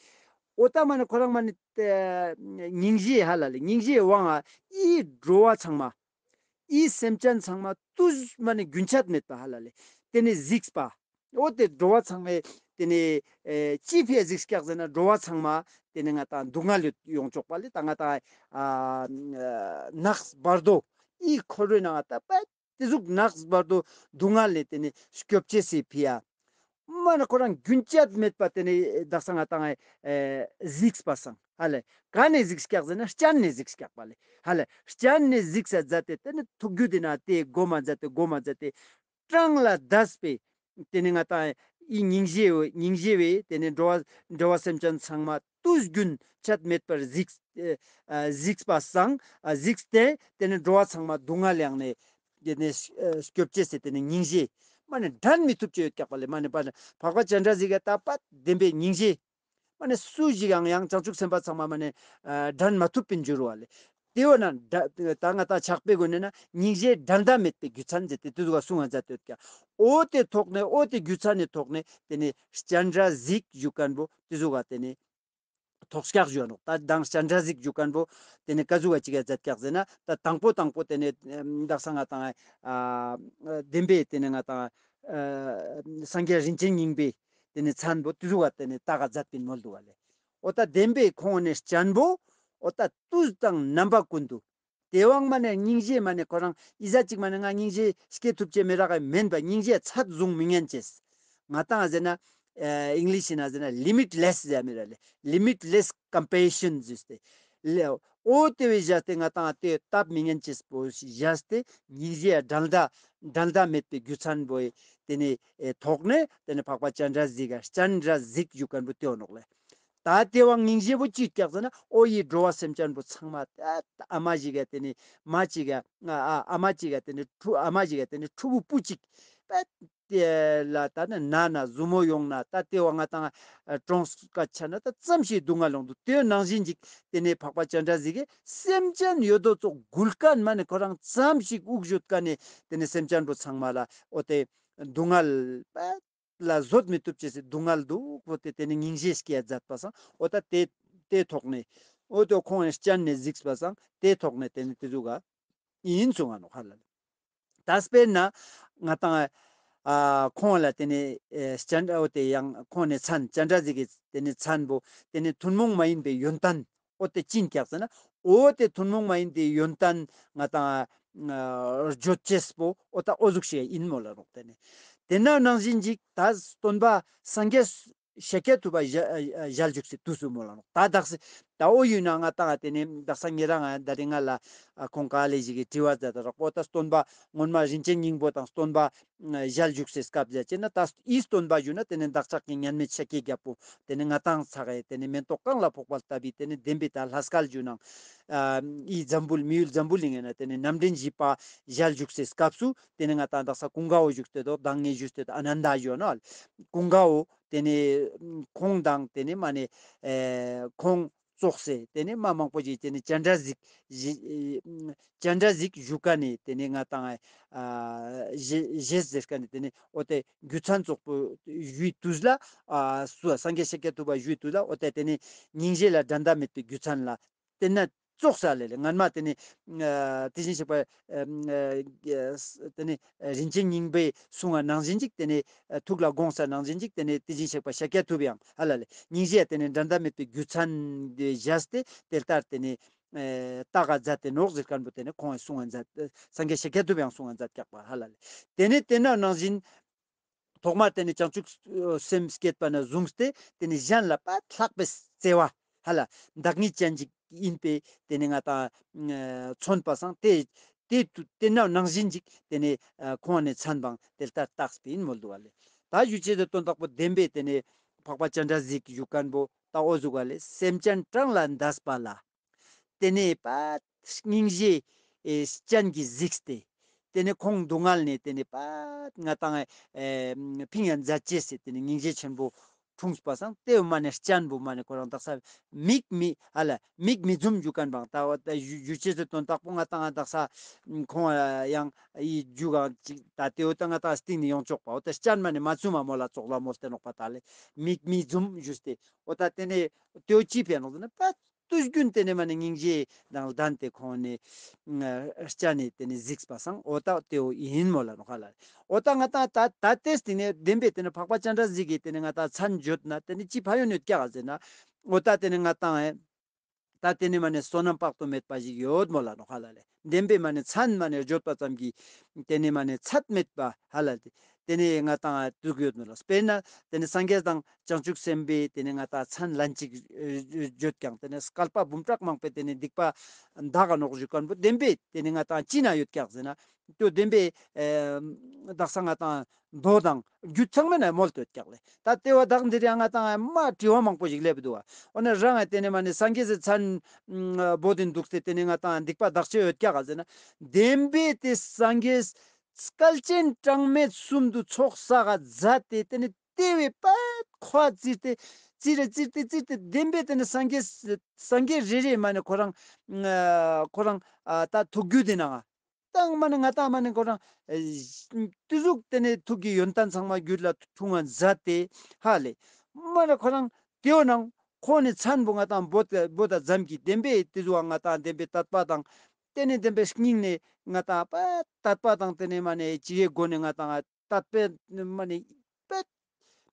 འོ་ད་མ་ནི་ཁོ་རང་མ་ནི་ཨ་སྙིང་རྗེ་ཧ་ལ་ལེ། སྙིང་རྗེའི་དབང་ང་ཨི་འགྲོ་བ་ཚང་མ་ཨི་སེམས་ཅན་ཚང་མ་དུས་མ་ནི་རྒྱུན་ཆད་མེད་པ་ཧ་ལ་ལེ། དེ་ནི་གཟིགས་པ། འོ་དེ་འགྲོ་བ་ཚང་མའི་དེ་ནི་ཨེ་ཅི་ཕི་ཡ་གཟིགས་ཀྱག་ཟེར་ན་འགྲོ་བ་ཚང་མ་དེ་ནི་ང་ཏང་སྡུག་བསྔལ་ཡོང་ཆོག་པ་ལེ། ད་ང་ཏང་ཨ་ནགས་བར་དོ་ཨི་འཁོར་བའི་ནང་ང་ད་པ་དེ་ཟུག་ནགས་བར་དོ་སྡུག་བསྔལ་ལས་དེ་ནི་སྐྱོབ་ཅེས་སི་ཕི་ཡ། མ་ནི་ཁོ་རང་རྒྱུན་ཆད་མེད་པ་དེ་ནི་དག་ས་ང་ཏང་ཨེ་གཟིགས་པ་སང་ཧ་ལེ། ག་ནས་གཟིགས་ཀྱག་ཟེར་ན་སྤྱན་ནས་གཟིགས་ཀྱག་པ་ལེ། ཧ་ལེ་སྤྱན་ནས་གཟིགས་ས་མཛད་དེ་དེ་ནི་ཐུགས་རྒྱུད་དེ་ན་དེ་གོ་མ་མཛད་དེ་གོ་མ་མཛད་དེ་གྲངས་ལས་འདས་པའི་དེ་ནི་ང་ཏང་ཨི་སྙིང་རྗེ་བོ་སྙིང་རྗེ་བོས་དེ་ནི་འགྲོ་བ་འགྲོ་བ་སེམས་ཅན་ཚང་མ་དུས་རྒྱུན་ཆད་མེད་པར་གཟིགས་ཨ་གཟིགས་པ་སང་ཨ་གཟིགས་ཏེ་དེ་ནི་འགྲོ་བ་ཚང་མ་སྡུག་བསྔལ་ཡང་ནས་དེ་ནི་ཨ་སྐྱོབ་ཅེས་སི་དེ་ནི་སྙིང་རྗེ་མ་ནི་འགྲན་མི་ཐུབ་ཅེས་ཡོད་ཀྱག་པ་ལེ། མ་ནི་པ་འཕགས་པ་སྤྱན་རས་གཟིགས་ཀྱི་ད་པ་བདེན་པའི་སྙིང་རྗེ་མ་ནི་སུ་ཞིག་ཡང་ཡང་བྱང་ཆུབ་སེམས་དཔའ་ཚང་མ་མ་ནི་ཨ་འགྲན་མ་ཐུབ་པིན་འགྱུར་བ་ལེ། ཏེ་བོ་ན་ད་ད་ང་ཏང་ཕྱག་དཔེ་གུན་ནི་ན་སྙིང་རྗེ་འགྲན་ཟླ་མེད་པའི་རྒྱུ་མཚན་ཟེར་ཏེ་ཏེ་ཟུག་ག་གསུང་ང་མཛད་དེ་ཡོད་ཀྱག། འོ་ཏེ་ཐོག་ནེ་འོ་ཏེ་རྒྱུ་མཚན་ནི་ཐོག་ནེ་ཏེ་ནེ་སྤྱན་རས་གཟིགས་ཞུ་ཁན་བོ་ཏེ་ཟུག་ག་ཏེ་ནེ་ཐོག་སྐྱག་ཞུ་ནོག། ད་མདང་སྤྱན་རས་གཟིགས་ཞུ་ཁན་བོ་ཏེ་ནེ་ཀ་ཟུག་ག་ཅིག་ག་མཛད་ཀྱག་ཟེར་ན་ད་དང་པོ་དང་པོ་ཏེ་ནེ་ཨམ་དག་ས་ང་ཏང་ཨ་བདེན་པའི་ཏེ་ནེ་ང་ཏང་ཨ་སངས་རྒྱས་རིན་ཆེན་སྙིང་པོའི་ཏེ་ནེ་མཚན་བོ་ཏེ་ཟུག་ག་ཏེ་ནེ་ཏགས་ག་མཛད་པིན་མོལ་དུག་ག་ལེ། འོ་ད་བདེན་པའི་ཁོང་ནི་སྤྱན་བོ་འོ་ད་དུས་དང་རྣམ་པ་ཀུན་ཏུ་ཏེ་བོའང་མ་ནེ་སྙིང་རྗེ་མ་ནེ་ཁོ་རང་ཨི་ཟ་ཅིག་མ་ནེ་ང་སྙིང་རྗེ་སྐྱེ་ཐུབ་ཅེས་མི་རག་ག་མེན་པ་སྙིང་རྗེ་ཚད་བཟུང་མི་ཉན་ཅེས། ང་ཏང་ཟེར་ན་ཨ་ཨིང་ལིཤ་ན་ཟེར་ན་ལི་མིཊ་ལེས་ཟེར་མི་ར་ལེ། ལི་མིཊ་ལེས་ཀམ་པེ་ཤན་ཟེར་ཏེ། ལེ་འོ་ཏེ་བོའི་བཞག་སྟེ་ང་ཏང་ཏེ་སྟབས་མི་ཉན་ཅེས་པོ་བཞག་སྟེ་སྙིང་རྗེ་འགྲན་ཟླ་འགྲན་ཟླ་མེད་པའི་རྒྱུ་མཚན་བོའི་ཏེ་ནེ་ཨེ་ཐོག་ནེ་ཏེ་ནེ་འཕགས་པ་སྤྱན་རས་གཟིགས་ཀ་སྤྱན་རས་གཟིགས་ཞུ་ཁན་བོ་ཏེ་བོ་ནོག་ལེ། ད་ཏེ་བོའང་སྙིང་རྗེ་བོ་ཅི་ཡོད་ཀྱག་ཟེར་ན་འོ་ཡི་འགྲོ་བ་སེམས་ཅན་བོ་ཚང་མ་ད་ཨ་མ་ཞིག་ག་ཏེ་ནེ་མ་ཅིག་ག་ཨ་ཨ་ཨ་མ་ཅིག་ག་ཏེ་ནེ་ཕྲུ་ཨ་མ་ཞིག་ག་ཏེ་ནེ་ཕྲུ་གུ་བུ་ཅིག་པད་ཏེ་ལ་ད་ནི་ན་ན་ཟུར་མོ་ཡོང་ན་ད་ཏེ་བོ་ང་ཏང་ཨ་གྲོངས་ཀ་ཆ་ན་ད་ཙམ་ཞིག་སྡུག་བསྔལ་ཡོང་དུག། ཏེ་ནང་བཞིན་ཅིག་ཏེ་ནེ་འཕགས་པ་སྤྱན་རས་གཟིགས་ཀྱི་སེམས་ཅན་ཡོད་དོ་ཙོགས་མགུལ་ཀ་མ་ནེ་ཁོ་རང་ཙམ་ཞིག་དབུགས་བཞོད་ཀ་ནེ་ཏེ་ནེ་སེམས་ཅན་བོ་ཚང་མ་ལ་འོ་ཏེ་སྡུག་བསྔལ་པད་ལ་བཟོད་མི་ཐུབ་ཅེས་སི་སྡུག་བསྔལ་དུག་པོ་ཏེ་ཏེ་ནེ་སྙིང་རྗེ་སྐྱེ་མཛད་པ་སང་འོ་ད་ཏེ་ཏེ་ཐོག་ནེ་འོ་ཏེ་ཁོང་ངི་སྤྱན་ནེ་གཟིགས་པ་སང་ཏེ་ཐོག་ནེ་ཏེ་ནེ་ཏེ་ཟུག་ག་ཨིན་གསུང་ང་ནོག་ཧ་ལ་ལེ། ད་དཔེར་ན་ང་ཏང་ཨ་ཁོང་ལ་ཏེ་ནེ་ཨེ་སྤྱན་འོ་ཏེ་ཡང་ཁོང་ནེ་མཚན་སྤྱན་རས་གཟིགས་ཀྱི་ཏེ་ནེ་མཚན་བོ་ཏེ་ནེ་ཐུན་མོང་མ་ཡིན་པའི་ཡོན་ཏན་འོ་ཏེ་ཅི་ཨིན་ཀྱག་ཟེར་ན་འོ་ཏེ་ཐུན་མོང་མ་ཡིན་ཏེ་ཡོན་ཏན་ང་ཏང་ཨ་བརྗོད་ཅེས་པོ་འོ་ད་འོ་ཟུག་ཞིག་ཨིན་མོལ་ལ་ནོག། ཏེ་ནེ་ཏེ་ན་ནང་བཞིན་ཅིག་ད་སྟོན་པ་སངས་རྒྱས་ཤཱཀྱ་ཐུབ་པ་ཞལ་ཞལ་བཞུགས་སི་དུས་སུ་མོལ་ལ་ནོག། ད་དག་ས་ད་འོ་ཡོད་ན་ང་ཏང་ཏེ་ནེ་དག་ས་ཉེ་རང་ང་ད་རིང་ང་ལ་ཨ་ཁོང་ག་ལེ་ཞིག་གི་དྲི་བ་མཛད་ད་རག་པོ་ད་སྟོན་པ་སྔོན་མ་རིན་ཆེན་སྙིང་པོ་དང་སྟོན་པ་ཞལ་བཞུགས་སི་སྐབས་ཟེར་ཅེ་ན་ད་ཨི་སྟོན་པ་ཞུ་ན་ཏེ་ནེ་བདག་ཅག་གི་མཉམ་མེད་ཤཱཀྱའི་རྒྱལ་པོ་ཏེ་ནེ་ང་ཏང་ཚག་གི་ཏེ་ནེ་མེ་ཏོག་གང་ལ་ཕོག་པ་ལྟ་བུའི་ཏེ་ནེ་བདེན་པའི་ད་ལྷ་སྐལ་ཞུ་ནང་ཨ་ཨི་འཛམ་བུ་གླིང་མི་ཡུལ་འཛམ་བུ་གླིང་ངི་ན་ཏེ་ནེ་རྣམ་འདྲེན་བཞི་པ་ཞལ་བཞུགས་སི་སྐབས་སུ་ཏེ་ནེ་ང་ཏང་དག་ས་ཀུན་དགའ་བོ་བཞུགས་ཏེ་དོ་དང་ངེ་བཞུགས་ཏེ་དོ་ཨ་ནན་ད་ཞུ་ནོག། ཀུན་དགའ་བོ་ཏེ་ནེ་ཁོང་དང་ཏེ་ནེ་མ་ནེ་ཨེ་ཁོང་ཙོགས་སེ་ཏེ་ནེ་མ་མང་པོ་ཞིག་ཏེ་ནེ་སྤྱན་རས་གཟིགས་ཞེས་སྤྱན་རས་གཟིགས་ཞུ་ཀ་ནེ་ཏེ་ནེ་ང་ཏང་ཨ་ཞེས་ཟེར་ཀ་ནེ་ཏེ་ནེ་འོ་ཏེ་རྒྱུ་མཚན་ཙོགས་པོ་ཞུའི་དུས་ལ་ཨ་སུ་སངས་རྒྱས་ཤཱཀྱ་ཐུབ་པ་ཞུའི་དུས་ལ་འོ་ཏེ་ཏེ་ནེ་སྙིང་རྗེ་ལ་འགྲན་ཟླ་མེད་པའི་རྒྱུ་མཚན་ལ་ཏེ་ན་ཙོགས་ས་ལེ་ལེ་ངན་མ་ཏེ་ནེ་ཨ་དེ་བཞིན་གཤེགས་པ་ཨ་ཨ་ཏེ་ནེ་རིན་ཆེན་སྙིང་པོའི་གསུང་བ་ནང་བཞིན་ཅིག་ཏེ་ནེ་ཨ་ཐུགས་ལ་དགོངས་ས་ནང་བཞིན་ཅིག་ཏེ་ནེ་དེ་བཞིན་གཤེགས་པ་ཤཱཀྱ་ཐུབ་ཡང་ཧ་ལ་ལེ་སྙིང་རྗེ་ཏེ་ནེ་འགྲན་ཟླ་མེད་པའི་རྒྱུ་མཚན་དེ་བཞག་སྟེ་དེ་ལྟར་ཏེ་ནེ་ཨ་ཏགས་ག་མཛད་དེ་ནོག་ཟེར་ཁན་བོ་ཏེ་ནེ་ཁོང་གསུང་བ་མཛད། སངས་རྒྱས་ཤཱཀྱ་ཐུབ་ཡང་གསུང་བ་མཛད་ཀྱག་པ་ཧ་ལ་ལེ། ཏེ་ནེ་ཏེ་ན་ནང་བཞིན་ཐོག་མར་ཏེ་ནེ་བྱང་ཆུབ་སེམས་བསྐྱེད་པ་ནེ་བཟུང་སྟེ་ཏེ་ནེ་གཞན་ལ་པ་ལྷག་པའི་བརྩེ་བ་ཧ་ལ་བདག་ཉིད་ཅན་ཅིག་ཨིན་པས་ཏེ་ནེ་ང་ཏང་མཚོན་པ་སང་ཏེ་ཏེ་ཏུ་ཏེ་ན་ནང་བཞིན་ཅིག་ཏེ་ནེ་ཁོང་ནེ་མཚན་བོའང་དེ་ལྟར་བཏགས་པ་ཨིན་མོལ་དུག་ག་ལེ། ད་ཞུ་ཅེས་སི་དོན་དག་པོ་བདེན་པའི་ཏེ་ནེ་འཕགས་པ་སྤྱན་རས་གཟིགས་ཞུ་ཁན་བོ་ད་འོ་ཟུག་ག་ལེ། སེམས་ཅན་གྲངས་ལས་འདས་པ་ལ། ཏེ་ནེ་པ་སྙིང་རྗེ་ཨེ་སྤྱན་གྱིས་གཟིགས་ཏེ། ཏེ་ནེ་ཁོང་སྡུག་བསྔལ་ནེ་ཏེ་ནེ་པ་ང་ཏང་ཨེ་ཕིང་ཡང་མཛད་ཅེས་སི་ཏེ་ནེ་སྙིང་རྗེ་ཆེན་པོ་འཁྲུངས་པ་སང་ཏེ་བོ་མ་ནེ་སྤྱན་བོ་མ་ནེ་ཁོ་རང་དག་ས་མིག་མི་ཧ་ལ་མིག་མི་འཛུམ་ཞུ་ཁན་བོའང་ད་འོ་ད་ཞུ་ཞུ་ཅེས་སི་དོན་དག་པོ་ང་ཏང་དག་ས་ཁོང་ཡང་ཨི་ཞུ་གང་ཅིག་ད་ཏེ་བོ་ད་ང་ཏང་སྟིང་ནེ་ཡོང་ཆོག་པ་འོ་ད་སྤྱན་མ་ནེ་མ་བཙུམ་མ་མོལ་ལ་ཙོགས་ལ་མོལ་ཏེ་ནོག་པ་ད་ལེ་མིག་མི་འཛུམ་ཞུས་ཏེ་འོ་ད་ཏེ་ནེ་ཏེ་བོ་ཅི་ཕན་ནོག་ཟེར་ན་པ། དུས་རྒྱུན་ཏེ་ནེ་མ་ནེ་སྙིང་རྗེ་དང་ལྡན་ཏེ་ཁོང་ནེ་ཨ་སྤྱན་ནེ་ཏེ་ནེ་གཟིགས་པ་སང་འོ་ད་ཏེ་བོ་ཨིན་མོལ་ལ་ནོག་ཧ་ལ་ལེ། འོ་ད་ང་ཏང་ད་ད་ཏེ་སྟིང་ནེ་བདེན་པའི་ཏེ་ནེ་འཕགས་པ་སྤྱན་རས་གཟིགས་ཀྱི་ཏེ་ནེ་ང་ཏང་མཚན་བརྗོད་ན་ཏེ་ནེ་ཅི་ཕན་ཡོན་ཡོད་ཀྱག་ཟེར་ན་འོ་ད་ཏེ་ནེ་ང་ཏང་ཨེ་ད་ཏེ་ནེ་མ་ནེ་བསོད་ནམས་དཔག་ཏུ་མེད་པ་ཞིག་ཡོད་མོལ་ལ་ནོག་ཧ་ལ་ལེ། བདེན་པའི་མ་ནེ་མཚན་མ་ནེ་བརྗོད་པ་ཙམ་གྱིས་ཏེ་ནེ་མ་ནེ་ཚད་མེད་པ་ཧ་ལ་ལེ། ཏེ་ནེ་ང་ཏང་དུག་ཡོད་མོལ་ལ། དཔེར་ན་ཏེ་ནེ་སངས་རྒྱས་དང་བྱང་ཆུབ་སེམས་དཔའི་ཏེ་ནེ་ང་ཏང་མཚན་ལན་ཅིག་བརྗོད་ཀྱང་ཏེ་ནེ་བསྐལ་པ་འབུམ་ཕྲག་མང་པོའི་ཏེ་ནེ་སྡིག་པ་འདག་ག་ནོག་ཞུ་ཁན་བོ་བདེན་པའི་ཏེ་ནེ་ང་ཏང་ཅི་ན་ཡོད་ཀྱག་ཟེར་ན་ཏེ་བོ་བདེན་པའི་ཨེ་དག་ས་ང་ཏང་མདོ་དང་རྒྱུད་ཚང་མའི་ནང་མོལ་ཏེ་ཡོད་ཀྱག་ལེ། ད་ཏེ་བོ་དག་འདིར་ཡང་ང་ཏང་མ་དྲི་བ་མང་པོ་ཞིག་སླེབས་དུག་པ། འོ་ན་རང་ང་ཏེ་ནེ་མ་ནེ་སངས་རྒྱས་སི་མཚན་བོ་དེ་དུག་སྟེ་ཏེ་ནེ་ང་ཏང་སྡིག་པ་འདག་ཅེས་ཡོད་ཀྱག་ག་ཟེར་ན། བདེན་པའི་ཏེ་སངས་རྒྱས་བསྐལ་ཆེན་གྲངས་མེད་གསུམ་དུ་ཚོགས་བསགས་མཛད་དེ་ཏེ་ནེ་ཏེ་བོའི་པད་ཁོ་བརྩིས་ཏེ་ ཙིར་རེ་ཙིར་ཏེ་ཙིར་ཏེ་བདེན་པའི་ཏེ་ནེ་སངས་རྒྱས་སངས་རྒྱས་རེ་རེ་མ་ནེ་ཁོ་རང་ཁོ་རང་ཨ་ད་ཐུགས་རྒྱུད་དེ་ནང་ང་ཏང་མ་ནེ་ང་ཏང་མ་ནེ་ཁོ་རང་ཨེ་ཏེ་ཟུག་ཏེ་ནེ་ཐུགས་ཀྱི་ཡོན་ཏན་ཚང་མ་རྒྱུད་ལ་འཁྲུངས་ང་མཛད་དེ་ཧ་ལེ། མ་ནེ་ཁོ་རང་ཏེའོ་ནང་ཁོ་ནེ་མཚན་པོ་ང་ཏང་བོ་ད་བོ་ད་ཙམ་གྱི་བདེན་པའི་ཏེ་ཟུག་ང་ཏང་བདེན་པའི་དད་པ་དང་ཏེ་ནེ་བདེན་པའི་སྙིང་ནེ་ང་ཏང་པ་དད་པ་དང་ཏེ་ནེ་མ་ནེ་ཅི་གའི་སྒོ་ནེ་ང་ཏང་དད་པའི་མ་ནེ་པ་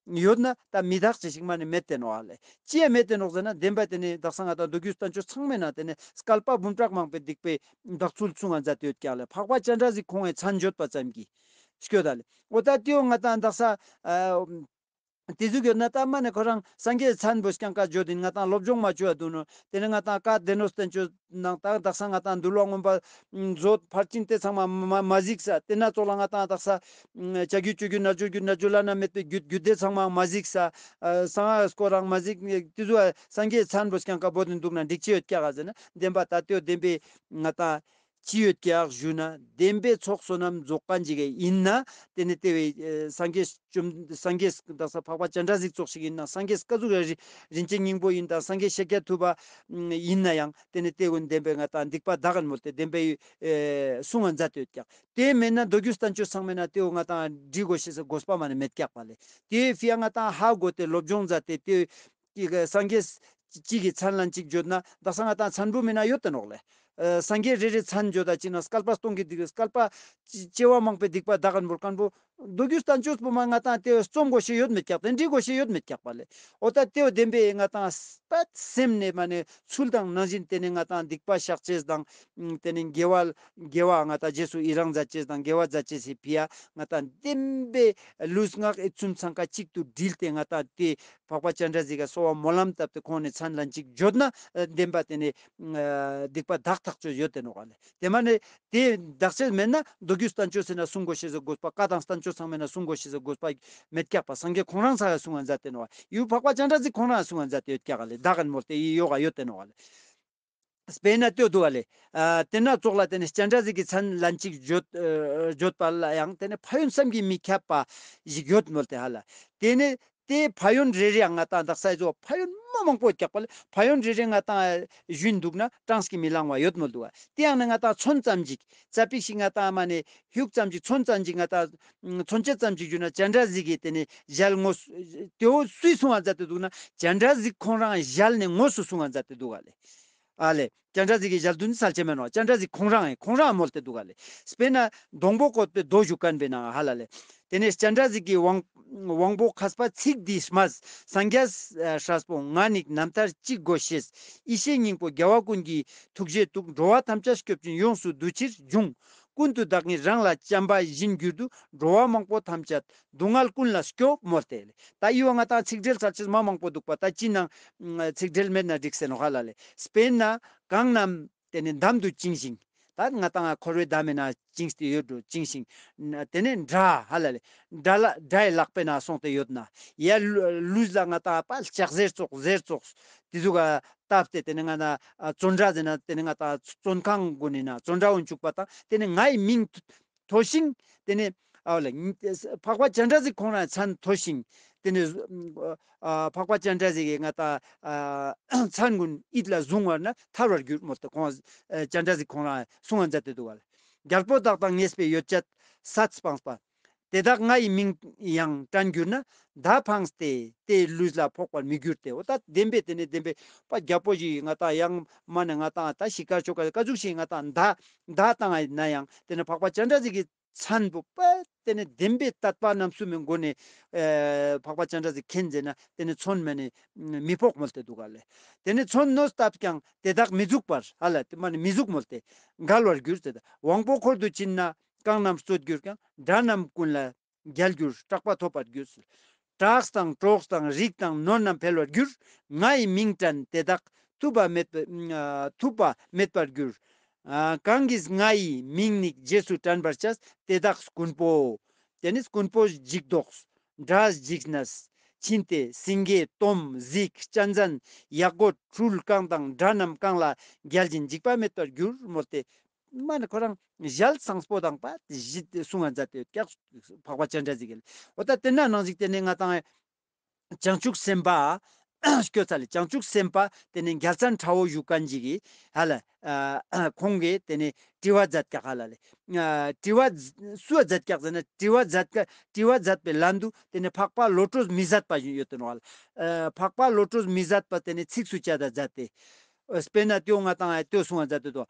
ཡོད་ན་ད་མི་དག་ཅི་ཞིག་མ་ནེ་མེད་དེ་ནོག་ཨ་ལེ། ཅི་ཡ་མེད་དེ་ནོག་ཟེར་ན་བདེན་པ་ཏེ་ནེ་དག་ས་ང་ཏང་མདོ་རྒྱུད་བསྟན་བཅོས་ཚང་མའི་ནང་ཏེ་ནེ་བསྐལ་པ་འབུམ་ཕྲག་མང་པོའི་སྡིག་པའི་དག་ཚུལ་གསུང་ང་མཛད་དེ་ཡོད་ཀྱག་ལེ། འཕགས་པ་སྤྱན་རས་གཟིགས་ཁོང་ངི་མཚན་བརྗོད་པ་ཙམ་གྱིས་སྐྱོད་ད་ལེ། འོ་ད་ཏེའོ་ང་ཏང་དག་ས་ཨ་ཏེ་ཟུག་ཡོད་ན་ད་མ་ནེ་ཁོ་རང་སངས་རྒྱས་མཚན་པོ་རྐྱང་ཀ་བརྗོད་དེ་ང་ཏང་སློབ་སྦྱོང་མ་བཅོ་ཡ་འདུག་ནོ། ཏེ་ནེ་ང་ཏང་བཀའ་སྡེ་སྣོད་བསྟན་བཅོས་ནང་ད་དག་ས་ང་ཏང་འདུལ་བ་མངོན་པ་མཛོད་ཕར་ཕྱིན་ཏེ་ཚང་མ་མ་མ་གཟིགས་ས། ཏེ་ན་ཙོགས་ལ་ང་ཏང་དག་ས་བྱ་རྒྱུད་སྤྱོད་རྒྱུད་རྣལ་འབྱོར་རྒྱུད་རྣལ་འབྱོར་བླ་ན་མེད་པའི་རྒྱུད་རྒྱུད་སྡེ་ཚང་མ་མ་གཟིགས་ས། ཨ་གསང་སྔགས་སྐོར་རང་མ་གཟིགས། ཏེ་ཟུག་སངས་རྒྱས་མཚན་པོ་རྐྱང་ཀ་བོ་དེ་འདུག་ན་འགྲིག་ཅི་ཡོད་ཀྱག་ག་ཟེར་ན་བདེན་པ་ད་ཏེའོ་བདེན་པའི་ང་ཏང་ཅི་ཡོད་ཀྱག་ཞུ་ན་བདེན་པའི་ཚོགས་བསོད་ནམས་རྫོགས་མཁན་ཅིག་ཡིན་ན་ཏེ་ནེ་ཏེ་བའི་ཨེ་སངས་རྒྱས་བཅོམ་སངས་རྒྱས་དག་ས་འཕགས་པ་སྤྱན་རས་གཟིགས་ཙོགས་ཤིག་ཡིན་ན་སངས་རྒྱས་ཀ་ཟུག་རིན་རིན་ཆེན་སྙིང་པོ་ཡིན་དང་སངས་རྒྱས་ཤཱཀྱ་ཐུབ་པ་ཡིན་ན་ཡང་ཏེ་ནེ་ཏེ་ཀུན་བདེན་པའི་ང་ཏང་སྡིག་པ་དག་གིན་མོལ་ཏེ་བདེན་པའི་ཨེ་གསུང་ང་མཛད་དེ་ཡོད་ཀྱག། ཏེ་མེད་ན་མདོ་རྒྱུད་བསྟན་བཅོས་ཚང་མེད་ན་ཏེའོ་ང་ཏང་འབྲི་དགོས་ཤེས་སི་དགོས་པ་མ་ནེ་མེད་ཀྱག་པ་ལེ། ཏེ་ཕི་ཡ་ང་ཏང་ཧ་གོ་སྟེ་སློབ་སྦྱོང་མཛད་དེ་ཏེ་ཀྱི་སངས་རྒྱས་གཅིག་གི་མཚན་ལན་གཅིག་བརྗོད་ན་དག་ས་ང་ཏང་མཚན་པོ་མེད་ན་ཡོད་དེ་ནོག་ལེ། ཨ་སངས་རྒྱས་རེ་རེ་མཚན་བརྗོད་ད་ཅིག་ན་བསྐལ་པ་སྟོང་གི་སྡིག་བསྐལ་པ་བྱེ་བ་མང་པོའི་སྡིག་པ་དག་གིན་མོལ་མཁན་པོ་མདོ་རྒྱུད་བསྟན་བཅོས་པོ་མ་ང་ཏང་ཏེ་རྩོམ་དགོས་ཤེས་ཡོད་མེད་ཀྱག་ཏེ་འབྲི་དགོས་ཤེས་ཡོད་མེད་ཀྱག་པ་ལེ། འོ་ད་ཏེའོ་བདེན་པའི་ང་ཏང་པད་སེམས་ནེ་མ་ནེ་ཚུལ་དང་ནང་བཞིན་ཏེ་ནེ་ང་ཏང་སྡིག་པ་བཤགས་ཅེས་དང་ཏེ་ནེ་དགེ་བ་དགེ་བ་ང་ཏང་རྗེས་སུ་ཡི་རང་མཛད་ཅེས་དང་དགེ་བ་མཛད་ཅེས་སི་ཕི་ཡ་ང་ཏང་བདེན་པའི་ལུས་ངག་ཡིད་གསུམ་ཚང་ཀ་གཅིག་ཏུ་དྲིལ་ཏེ་ང་ཏང་ཏེ་འཕགས་པ་སྤྱན་རས་གཟིགས་ཀ་གསོལ་བ་སྨོན་ལམ་བཏབ་སྟེ་ཁོང་ནེ་མཚན་ལན་གཅིག་བརྗོད་ན་ཨ་བདེན་པ་ཏེ་ནེ་ཨ་སྡིག་པ་དག་ཐག་ཆོད་ཡོད་དེ་ནོག་ལེ། ཏེ་མ་ནེ་ཏེ་དག་ཆ་མེད་ན་མདོ་རྒྱུད་བསྟན་བཅོས་ཟེར་ན་གསུང་དགོས་ཤེས་སི་དགོས་པ་བཀའ་དང་བསྟན་བཅོས་ཚང་མེད་ན་གསུང་དགོས་ཤེས་སི་དགོས་པ་མེད་ཀྱག་པ། སངས་རྒྱས་ཁོང་རང་ས་ཡ་གསུང་ང་མཛད་དེ་ནོག་ཡུ་འཕགས་པ་སྤྱན་རས་གཟིགས་ཁོང་རང་ཡ་གསུང་ང་མཛད་དེ་ཡོད་ཀྱག་ལེ། དག་གིན་མོལ་ཏེ་ཡི་ཡོག་ག་ཡོད་དེ་ནོག་ལེ། སྤེར་ན་ཏེའོ་འདུག་ག་ལེ། ཨ་ཏེ་ན་ཙོགས་ལ་ཏེ་ནེ་སྤྱན་རས་གཟིགས་ཀྱི་མཚན་ལན་གཅིག་བརྗོད་ཨ་བརྗོད་པ་ལ་ཡང་ཏེ་ནེ་ཕན་ཡོན་བསམ་གྱིས་མི་ཁྱབ་པ་ཞིག་ཡོད་མོལ་ཏེ་ཧ་ལ། ཏེ་ནེ་ཏེ་ཕན་ཡོན་རེ་རེའང་ང་ཏང་དག་ས་ཡི་ཙོགས་ཕན་ཡོན་མ་མང་པོ་ཀྱག་པ་ལེ། ཕན་ཡོན་རེ་རེ་ང་ཏང་ཞུས་འདུག་ན་གྲངས་ཀྱིས་མི་ལང་བ་ཡོད་མོལ་འདུག་ག། ཏེ་ཡང་ན་ང་ཏང་མཚོན་ཙམ་ཅིག་ཙ་པིག་ཞིག་ང་ཏང་མ་ནེ་ཧུག་ཙམ་ཅིག་མཚོན་ཙམ་ཅིག་ང་ཏང་མཚོན་བྱེད་ཙམ་ཅིག་ཞུ་ན་སྤྱན་རས་གཟིགས་ཀྱི་ཏེ་ནེ་ཞལ་དངོས་སུ་ཏེའོ་སུས་གསུང་ང་མཛད་དེ་འདུག་ན་སྤྱན་རས་གཟིགས་ཁོང་རང་ཞལ་ནེ་དངོས་སུ་གསུང་ང་མཛད་དེ་འདུག་ག་ལེ། ཨ་ལེ། སྤྱན་རས་གཟིགས་ཀྱི་ཞལ་དུ་ནི་གསལ་ཆེ་མེན་ནོག། སྤྱན་རས་གཟིགས་ཁོང་རང་ཨེ་ཁོང་རང་མོལ་ཏེ་འདུག་ག་ལེ། སྤེར་ན་སྡོང་པོ་བཀོད་པའི་མདོ་ཞུ་མཁན་པའི་ནང་ཧ་ལ་ལེ། ཏེ་ནེ་སྤྱན་རས་གཟིགས་ཀྱི་དབང་དབང་པོ་མཁས་པ་ཚིག་འདི་སྨྲས། སངས་རྒྱས་སྲས་པོ་ང་ནི་རྣམ་ཐར་གཅིག་དགོས་ཤེས། ཡེ་ཤེས་སྙིང་པོ་རྒྱལ་བ་ཀུན་གྱི་ཐུགས་རྗེ་ཐུགས། འགྲོ་བ་ཐམས་ཅད་སྐྱོབ་ཅིང་ཡོངས་སུ་འདུ་ཕྱིར་འབྱུང་། ཀུན་ཏུ་བདག་ཉིད་རང་ལ་བྱམས་པ་བཞིན་གྱུར་ཏོ། འགྲོ་བ་མང་པོ་ཐམས་ཅད་སྡུག་བསྔལ་ཀུན་ལས་སྐྱོབ་མོལ་ཏེ་ལེ། ད་ཡི་བ་ང་ཏང་ཚིག་འགྲེལ་ཚར་ཅེས་མ་མང་པོ་འདུག་པ། ད་ཅི་ནང་ཚིག་འགྲེལ་མེད་ན་འགྲིག་ཟེར་ནོག་ཧ་ལ་ལེ། སྤེར་ན་གང་རྣམས་ཏེ་ནེ་འདམ་དུ་བཅིངས་ཤིང་། ད་ང་ཏང་འཁོར་བའི་འདམ་མེ་ན་བཅིངས་ཏེ་ཡོད་འགྲོ་བཅིངས་ཤིང་། ཏེ་ནེ་དགྲ་ཧ་ལ་ལེ། དགྲ་ལ་དགྲའི་ལག་པའི་ནང་སོང་སྟེ་ཡོད་ན། ཡ་ལུས་ལ་ང་ཏང་པ་ལྕགས་གཟེར་ཙོགས་གཟེར་ཙོགས་ཏེ་ཟུག་ག་བཏབ་སྟེ་ཏེ་ནེ་ང་ཏང་བཙོན་འདྲ་ཟེར་ན་ཏེ་ནེ་ང་ཏང་བཙོན་ཁང་གུན་ནི་ནང་བཙོན་འདྲ་འོན་བཅུག་པ་དང་ཏེ་ནེ་ངའི་མིང་ཐོ་ཞིང་ཏེ་ནེ་ཨ་ལ་འཕགས་པ་སྤྱན་རས་གཟིགས་ཁོང་རང་མཚན་ཐོ་ཞིང་ཏེ་ནེ་ཨ་འཕགས་པ་སྤྱན་རས་གཟིགས་ཀྱི་ང་ཏང་ཨ་མཚན་གུན་ཡིད་ལ་བཟུང་བ་ན་ཐར་བར་འགྱུར་མོལ་ཏེ་ཁོང་ཨ་སྤྱན་རས་གཟིགས་ཁོང་རང་གསུང་ང་མཛད་དེ་འདུག་ག་ལེ། རྒྱལ་པོ་དག་དང་ངེས་པའི་ཡོ་བྱད་སད་སྤངས་པ། དེ་དག་ང་ཡི་མིང་ཡང་དྲན་གྱུར་ན། མདའ་འཕངས་ཏེ་དེའི་ལུས་ལ་ཕོག་པར་མི་འགྱུར་ཏེ། འོ་ད་བདེན་པའི་ཏེ་ནེ་བདེན་པའི་པ་རྒྱལ་པོ་ཞིག་ང་ཏང་ཡང་མ་ནེ་ང་ཏང་ད་ཤི་ཀ་ཆོ་ཀ་ཀ་ཟུག་ཞིག་ང་ཏང་མདའ་མདའ་བཏང་ང་ན་ཡང་ཏེ་ནེ་འཕགས་པ་སྤྱན་རས་གཟིགས་ཀྱི་མཚན་པོ་པ་ཏེ་ནེ་བདེན་པའི་དད་པ་རྣམ་གསུམ་མི་སྒོ་ནེ་ཨེ་འཕགས་པ་སྤྱན་རས་གཟིགས་མཁྱེན་ཟེར་ན་ཏེ་ནེ་མཚོན་མ་ནེ་མི་ཕོག་མོལ་ཏེ་འདུག་ག་ལེ། ཏེ་ནེ་མཚོན་ནོ་བཏབ་ཀྱང་དེ་དག་མི་འཛུགས་པར་ཧ་ལ་ཏེ་མ་ནེ་མི་འཛུགས་མོལ་ཏེ་འགལ་བར་འགྱུར་ཏེ། དབང་པོ་འཁོར་དུ་ཕྱིན་ན། གང་རྣམས་རྩོད་གྱུར་ཀྱང་། དགྲ་རྣམས་ཀུན་ལ་རྒྱལ་གྱུར་སྐྲག་པ་ཐོབ་པར་འགྱུར། བྲག་དང་གྲོགས་དང་རིགས་དང་ནོར་རྣམས་འཕེལ་བར་འགྱུར། ང་ཡི་མིང་དྲན་དེ་དག་ཐུབ་པ་མེད་པ་ཨ་ཐུབ་པ་མེད་པར་འགྱུར། ཨ་གང་གིས་ང་ཡི་མིང་ནི་རྗེས་སུ་དྲན་པར་བྱ། དེ་དག་རྐུན་པོ། ཏེ་ནེ་རྐུན་པོ་འཇིགས་ལྡོག་དགྲ་འཇིགས་ནས་ཕྱིན་ཏེ། སེང་གེ་དོམ་གཟིག་གཅན་གཟན་གཡག་མགོ་སྤྲུལ་གང་དང་། དགྲ་རྣམས་གང་ལ་རྒྱལ་ཞིང་། འཇིགས་པ་མེད་པར་འགྱུར་མོལ་ཏེ། མ་ནེ་ཁོ་རང་ཞལ་བཟང་པོ་དང་པ་ཞིག་གསུང་ང་མཛད་དེ་ཀྱག་འཕགས་པ་སྤྱན་རས་གཟིགས་ཀྱིས། འོ་ད་ཏེ་ན་ནང་ཞིག་ཏེ་ནེ་ང་ཏང་བྱང་ཆུབ་སེམས་དཔའ་ སྐྱོད་ཚ་ལེ། བྱང་ཆུབ་སེམས་དཔའ་དེ་ནེ་རྒྱལ་མཚན་ཁྲ་བོ་བཞུགས་མཁན་ཞིག་གི་ཧ་ལ་ཁོང་གི་དེ་ནེ་དྲི་བ་མཛད་ཀྱག་ཧ་ལ་ལེ། དྲི་བ་སུ་མཛད་ཀྱག་ཟེར་ན། དྲི་བ་མཛད་ཀྱག་དྲི་བ་མཛད་པའི་ལན་དུ་དེ་ནེ་འཕགས་པ་བློ་གྲོས་མི་ཟད་པ་ཡོད་དེ་ནོག་ཧ་ལ། འཕགས་པ་བློ་གྲོས་མི་ཟད་པ་དེ་ནེ་ཚིགས་སུ་བཅད་ད་མཛད་དེ། དཔེར་ན་ཏེའོ་ང་ཏང་ཨེ་ཏེའོ་གསུང་བ་མཛད་དེ་དོ།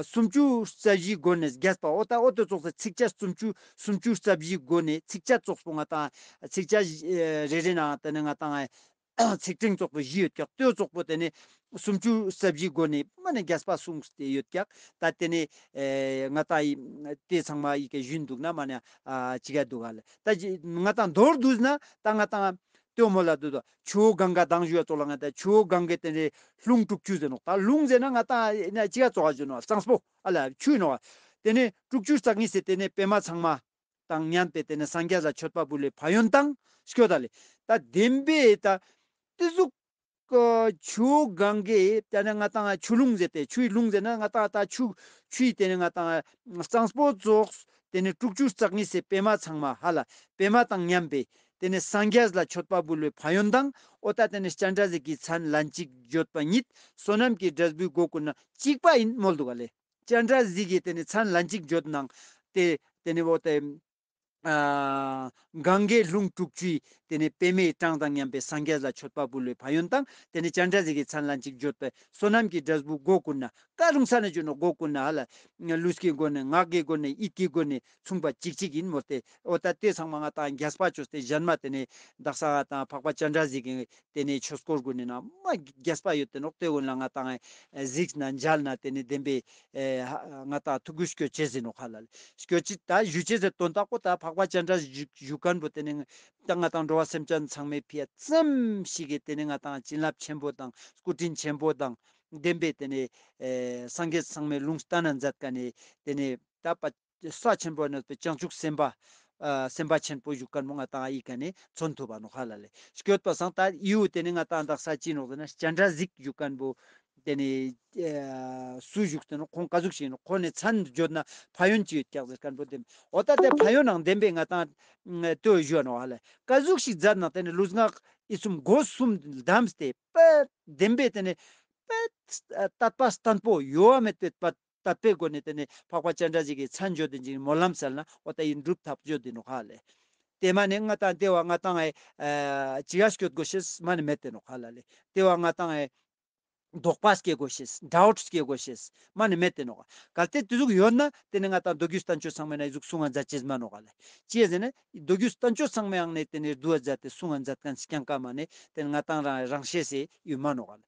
སུམ་ཅུ་རྩ་བཞིའི་སྒོ་ནས་རྒྱས་པ། འོ་ད་འོ་ཏེ་ཙོགས་སེ་ཚིགས་བཅད་སུམ་ཅུ་སུམ་ཅུ་རྩ་བཞིའི་སྒོ་ནས་ཚིགས་བཅད་ཙོགས་པོ་ང་ཏང་ཚིགས་བཅད་རེ་རེ་ནང་དེ་ནེ་ང་ཏང་ཨེ་ཚིག་ཕྲེང་ཙོགས་པོ་བཞི་ཡོད་ཀྱག་ཏེའོ་ཙོགས་པོ་དེ་ནེ་སུམ་ཅུ་རྩ་བཞིའི་སྒོ་ནས་མ་ནེ་རྒྱས་པ་གསུངས་ཏེ་ཡོད་ཀྱག་ད་དེ་ནེ་ཨེ་ང་ཏང་ཨེ་ཏེ་ཚང་མ་ཡི་གེ་ཞུན་འདུག་ན་མ་ནེ་ཨ་ཅི་ག་འདུག་ག་ལེ། ད་ང་ཏང་མདོར་བསྡུས་ན་ད་ང་ཏང་ཏེའོ་མོལ་ལ་དུ་དོ། ཆུ་བོ་གངྒཱ་དང་ཞུ་བ་ཙོགས་ལ་ང་ཏང་ཆུ་བོ་གངྒཱའི་དེ་ནེ་ལྷུང་དྲུག་ཅུ་ཟེར་ནོག་ད་ལྷུང་ཟེར་ན་ང་ཏང་ཨེ་ན་ཅི་ག་ཙོགས་ཞུ་ནོག་གཙང་པོ་ཨ་ལ་ཆུ་ནོག་དེ་ནེ་དྲུག་ཅུ་རྩ་གཉིས་སི་དེ་ནེ་པད་མ་ཚང་མ་དང་མཉམ་པའི་དེ་ནེ་སངས་རྒྱས་ལ་མཆོད་པ་འབུལ་བའི་ཕན་ཡོན་དང་སྐྱོད་ད་ལེ། ད་བདེན་པའི་ད་ཏེ་ཟུག་ཆུ་བོ་གངྒཱའི་དེ་ནེ་ང་ཏང་ཆུ་ལྷུང་ཟེར་ཏེ་ཆུའི་ལྷུང་ཟེར་ན་ང་ཏང་ད་ཆུ་ཆུའི་དེ་ནེ་ང་ཏང་གཙང་པོ་ཙོགས་དེ་ནེ་དྲུག་ཅུ་རྩ་གཉིས་སི་པད་མ་ཚང་མ་ཧ་ལ་པད་མ་དང་མཉམ་པའི་དེ་ནེ་སངས་རྒྱས་ལ་མཆོད་པ་འབུལ་བའི་ཕན་ཡོན་དང་། འོ་ད་དེ་ནེ་སྤྱན་རས་གཟིགས་ཀྱི་མཚན་ལན་གཅིག་བརྗོད་པ་ཉིད་བསོད་ནམས་ཀྱི་འབྲས་བུའི་སྒོ་ཀུན་ན་གཅིག་པ་ཡིན་མོལ་འདུག་ག་ལེ། སྤྱན་རས་གཟིགས་ཀྱི་དེ་ནེ་མཚན་ལན་གཅིག་བརྗོད་ནང་དེ་དེ་ནེ་འོ་དེ་ཨ་གངྒཱའི་ལྷུང་དྲུག་ཅུའི་དེ་ནེ་པད་མའི་གྲངས་དང་མཉམ་པའི་སངས་རྒྱས་ལ་མཆོད་པ་འབུལ་བའི་ཕན་ཡོན་དང་། དེ་ནེ་སྤྱན་རས་གཟིགས་ཀྱི་མཚན་ལན་གཅིག་བརྗོད་པའི་བསོད་ནམས་ཀྱི་འབྲས་བུ་སྒོ་ཀུན་ན་ཀ་རུང་ས་ནེ་བརྗོད་ནོག་སྒོ་ཀུན་ན་ཧ་ལ་ལུས་ཀྱི་སྒོ་ནས་ངག་གི་སྒོ་ནས་ཡིད་ཀྱི་སྒོ་ནས་མཚུངས་པ་གཅིག་གཅིག་ཡིན་མོལ་ཏེ། འོ་ད་ཏེ་ཚང་མ་ང་ཏང་རྒྱས་པ་ཅོས་ཏེ་གཞན་མ་དེ་ནེ་དག་ས་ང་ཏང་འཕགས་པ་སྤྱན་རས་གཟིགས་ཀྱི་དེ་ནེ་ཆོས་སྐོར་གུན་ནི་ནང་མ་རྒྱས་པ་ཡོད་དེ་ནོག་ཏེ་གུན་ལ་ང་ཏང་གཟིགས་ན་མཇལ་ན་དེ་ནེ་བདེན་པའི་ཨེ་ང་ཏང་ཐུགས་ཁུར་སྐྱོད་ཅེས་ཟེར་ནོག་ཧ་ལ་ལེ། སྐྱོད་ཅེས་ད་ཞུ་ཅེས་ཟེར་དོན་དག་པོ་ད་འཕགས་པ་སྤྱན་རས་གཟིགས་བཞུགས་མཁན་པོ་དེ་ནེ་ད་ང་ཏང་འགྲོ་བ་སེམས་ཅན་ཚང་མའི་ཕི་ཡ་ཙམ་ཞིག་གི་དེ་ནེ་ང་ཏང་བྱིན་རླབས་ཆེན་པོ་དང་སྐུ་དྲིན་ཆེན་པོ་དང་བདེན་པའི་དེ་ནེ་ཨེ་སངས་རྒྱས་ཚང་མའི་ལུང་བསྟན་ན་མཛད་མཁན་ནི་དེ་ནེ་ད་པ་ས་ཆེན་པོ་གནས་པའི་བྱང་ཆུབ་སེམས་དཔའ་ཨ་སེམས་དཔའ་ཆེན་པོ་བཞུགས་མཁན་པོ་ང་ཏང་ཨི་ཀ་ནེ་མཚོན་ཐུབ་པ་ནོག་ཧ་ལ་ལེ། སྐྱོད་པ་སང་ད་ཡུ་དེ་ནེ་ང་ཏང་དག་ས་ཅི་ནོག་ཟེར་ན་སྤྱན་རས་གཟིགས་བཞུགས་མཁན་པོ་དེ་ནེ་ཨ་སུ་བཞུགས་ཏེ་ནོག་ཁོང་ཀ་ཟུག་ཞིག་ནོག་ཁོང་ནེ་མཚན་བརྗོད་ན་ཕན་ཡོན་ཅི་ཡོད་ཀྱག་ཟེར་མཁན་པོ་དེ་འོ་ད་དེ་ཕན་ཡོན་ནང་བདེན་པའི་ང་ཏང་ལྟོས་ཞུ་བ་ནོག་ཧ་ལ་ཀ་ཟུག་ཞིག་མཛད་ན་དེ་ནེ་ལུས་ངག་ཡིད་གསུམ་སྒོ་གསུམ་བསྡམས་ཏེ་པ་བདེན་པའི་དེ་ནེ་པ་དད་པ་བརྟན་པོ་གཡོ་བ་མེད་པའི་པ་དད་པའི་སྒོ་ནས་དེ་ནེ་འཕགས་པ་སྤྱན་རས་གཟིགས་ཀྱི་མཚན་བརྗོད་དེ་ཅིག་སྨོན་ལམ་སལ་ན་འོ་ད་ཡིན་འགྲུབ་ཐབས་བརྗོད་དེ་ནོག་ཧ་ལེ། དེ་མ་ནེ་ང་ཏང་དེ་བ་ང་ཏང་ཨེ་ཅི་ག་སྐྱོད་དགོས་ཤེས་མ་ནེ་མེད་དེ་ནོག་ཧ་ལ་ལེ། དེ་བ་ང་ཏང་ཨེ་དོགས་པ་སྐྱེ་དགོས་ཤེས་ཌའུཊ་སྐྱེ་དགོས་ཤེས་མ་ནེ་མེད་དེ་ནོག་གལ་ཏེ་དེ་ཟུག་ཡོད་ན་དེ་ནེ་ང་ཏང་མདོ་རྒྱུད་བསྟན་བཅོས་ཚང་མའི་ནང་ཨི་ཟུག་གསུང་ང་མཛད་ཅེས་མ་ནོག་ཧ་ལེ། ཅི་ཟེར་ན་མདོ་རྒྱུད་བསྟན་བཅོས་ཚང་མའི་ནང་ནེ་དེ་ནེ་བསྡུ་བ་མཛད་དེ་གསུང་ང་མཛད་མཁན་རྐྱང་ཀ་མ་ནེ་དེ་ནེ་ང་ཏང་རང་རང་ཤེས་སི་ཡོད་མ་ནོག་ཧ་ལེ།